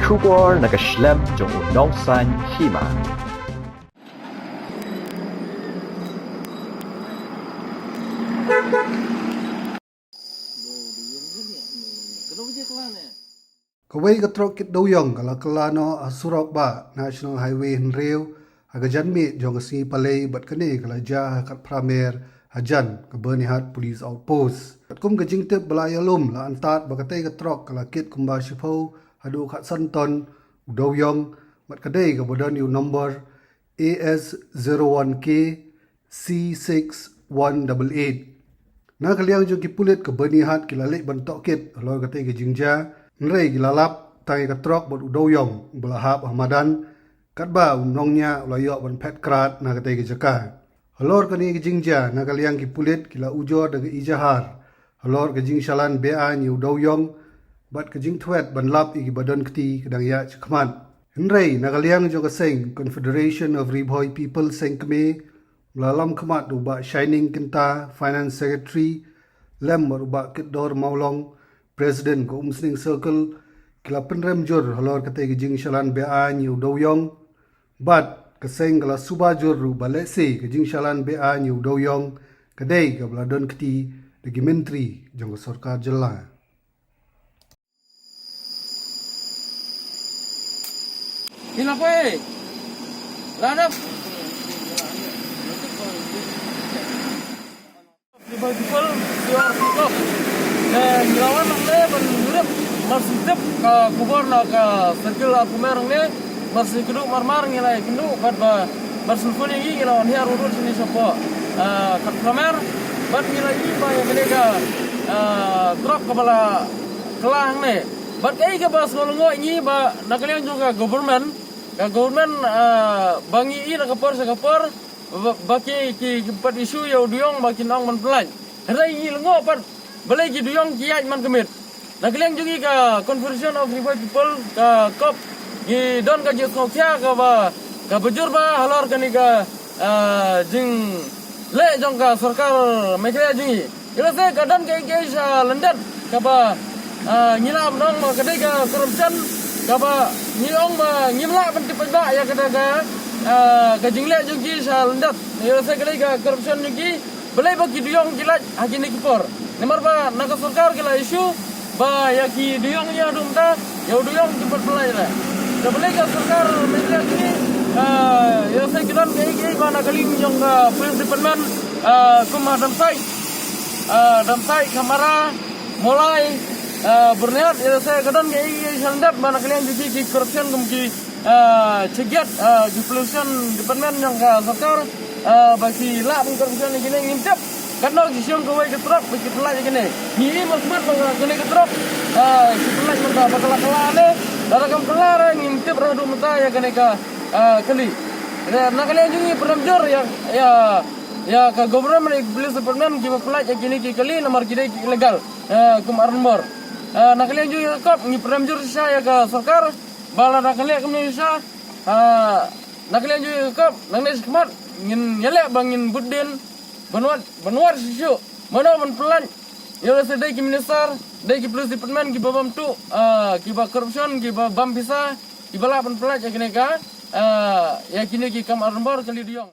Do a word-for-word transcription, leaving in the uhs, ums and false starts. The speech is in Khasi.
Khubor na ka shlem jong u nongsan hima. Kawei ka trok kit dewïong ka la kylla noh ha surok bah National Highway hynriew ha ka janmiet jong ka sngi Palei bad kane ka la jia ha Khatphra Mer hajan ka Byrnihat Police Outpost. Katkum ka jingtip ba la ïalum la antad ba katei ka trok ka la kit kumba shiphew haduh khatsan ton u dewïong bad ka dei kaba don ïa u nombor A S zero one K C six one double eight. Na ka liang jong ki pulit ka Byrnihat ki la leit ban tohkit halor katei ka jingjia, hynrei ki la lap tang ïa ka trok bad u dewïong ba la hap ha madan, katba u nongñiah u la ïoh ban phet krad na katei ka jaka. Halor kane ka jingjia na ka liang ki pulit ki la ujor da ka ijahar halor ka jingshalan be-aiñ ïa u dewïong bad ka jingthwet ban lap ïa kiba don kti ka dang ïaid shakhmat. Hynrei na ka liang jong ka seng Confederation of Ri Bhoi People seng kmie, la lam khmat da u Bah Shining Kynta, Finance Secretary, lem bad u Bah Kitdor Mawlong, President ka Umsning Circle, ki la pynrem jur halor katei ka jingshalan be-aiñ ïa u dewïong. Bad ka seng ka la suba jur ruh ba lehse ka jingshalan be-aiñ ïa u dewïong ka dei kaba la don kti da ki myntri jong ka sorkar jylla. Ila pe. Lanap. People, you are people. Eh, ngi la wan hangne ban ïalap, ban sngewthuh ka khubor na ka circle Arphew Mer hangne. Ban sngewthuh marmar ngi la ïakynduh bad ba, ban sngewthuh ïa ngi ngi la wan hiar urut shane shapoh, eh, Khatphra Mer. Bad ngi la ïohi ba ïa kane ka, eh, trok kaba la kylla hangne. Bad kaei kaba sngewlyngngoh ïa ngi ba na ka liang jong ka government, ka government, eh, ba ngi ïohi na ka por sha ka por, ba, ba ki, ki, ki pat issue ïa u dewïong ba kin ong ban pynlait. Hynrei ngi lyngngoh pat balei ki dewïong ki ïaid man ka miet. Na ka liang jong ngi ka Confederation of Ri Bhoi People, ka COP, ngi don ka jingsngewkhia kaba, kaba jur bha halor kane ka, ah, jingleh jong ka sorkar Meghalaya jong ngi. Ïa lehse ka don kaei kaei sha lyndet kaba, ah, ngi lah ban ong ba ka dei ka corruption kaba ngi ong ba ngim lah ban tip paidbah ïa kata ka, ah, ka jingleh jong ki sha lyndet. Ïa lehse ka dei ka corruption jong ki, balei ba ki dewïong ki lait ha kine ki por. Namar ba na ka sorkar ki la issue ba ïa ki dewïong ïa u dum ta, ïa u dewïong ki pat pynlait re. Te balei ka sorkar Meghalaya ki, ah, ïa lehse ki don kaei kaei ba na ka liang jong ka police department, ah, kum ha Damsait, ah, Damsait, Khamara, Mawlai, ah, Byrnihat, ïa lehse ka don kaei kaei sha lyndet ba na ka liang jong ki, ki corruption kum ki, ah, check gate, ah, ki pollution department jong ka sorkar, ah, ba ki lah ban corruption ïa kine ngim tip. Katno ki shong kawei ka trok ba ki pynlait ïa kine. Ngi ïohi mynta ba kane ka trok, ah, ki pynlait mynta ba ka la kylla ne, lada kam kylla re ngim tip re haduh mynta ïa kane ka, ah, kali. Na ka liang jong ngi pynrem jur ïa, ïa, ïa ka government, ïa ka police department kiba pynlait ïa kine ki kali namar ki dei ki illegal, eh, kum ar nombor. Eh, na ka liang jong ngi ka COP ngi pynrem jur shisha ïa ka sorkar ba lada ka leh kumne shisha, eh, na ka liang jong ngi ka COP nangne shakhmat ngin ïaleh ba ngin bud dien ban wad, ban wad shuh shuh mano ban pynlait. Ïa lehse dei ki minister, dei ki police department kiba bam tuh, eh, kiba corruption, kiba bam pisa, kiba lah ban pynlait ïa kine ka, eh, ïa kine ki kam ar nombor kali dewïong.